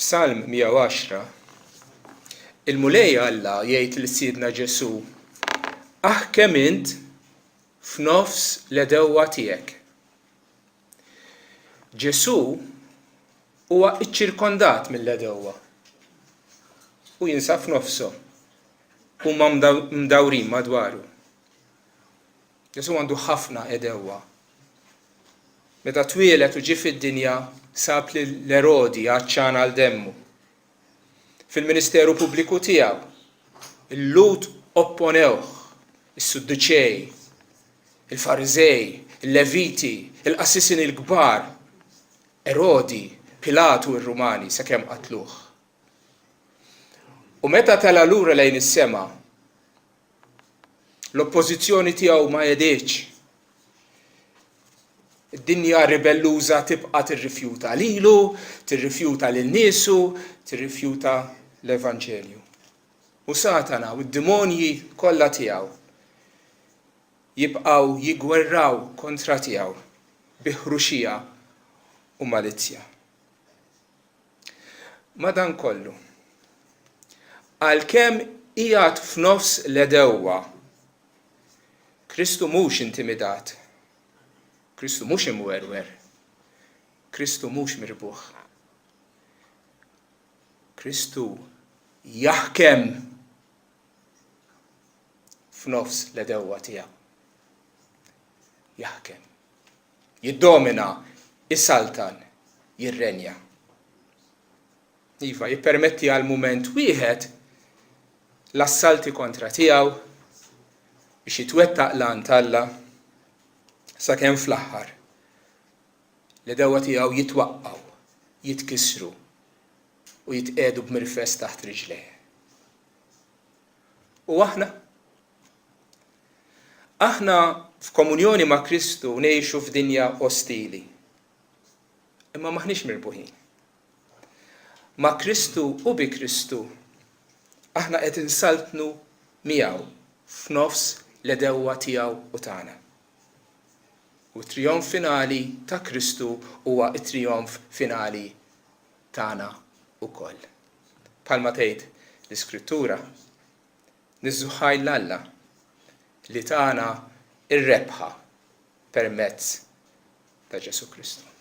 F'Salm 110, il-Mulej Alla jgħid lil Sidna Ġesù, Aħkem int f'nofs l-għedewwa tiegħek. Ġesù huwa ċċirkondat mill-għedewwa u jinsab f'nofshom. Huma mdawrin madwaru. Ġesù għandu ħafna għedewwa. Meta twieled u ġie fid-dinja sab lil Erodi għatxan għal demmu. Fil-ministeru pubbliku tiegħu, il-Lhud opponewh, is-Sudduċej, il-Fariżej, il-Leviti, il-qassisin il-kbar, Erodi, Pilatu u r-Rumani sakemm qatluh. U meta tela' lura lejn is-sema, l-oppożizzjoni tiegħu ma għedietx. Id-dinja ribelluża tibqa' tirrifjuta lilu, tirrifjuta lil niesu, tirrifjuta l-Evanġelju. U Satana u d-demonji kollha tiegħu jibqgħu jiggwerraw kontra tiegħu bi ħruxija u malizzja. Madankollu, għalkemm qiegħed f'nofs l-għedewwa, Kristu mhux intimidat, Kristu mhux imwerwer, Kristu mhux mirbuħ. Kristu jaħkem f'nofs l-għedewwa tiegħu. Jaħkem. Jiddomina, isaltan, jirrenja. Iva, jippermetti għal mument wieħed l-assalti kontra tiegħu biex jitwettaq l-għan t'Alla sakemm fl-aħħar l-għedewwa tiegħu jitwaqqgħu, jitkissru u jitqiegħdu b'mirfes taħt riġlejh. U aħna? Aħna f'komunjoni ma' Kristu ngħixu f'dinja ostili. Imma m'aħniex mirbuħin. Ma' Kristu u bi Kristu, aħna qed insaltnu miegħu f'nofs l-għedewwa tiegħu u tagħna. U t-trijonf finali ta' Kristu huwa t-trijonf finali tagħna wkoll. Bħalma tgħid l-Iskrittura, Niżżu ħajr 'l Alla li tana r-rebħa permezz ta' Ġesù Kristu.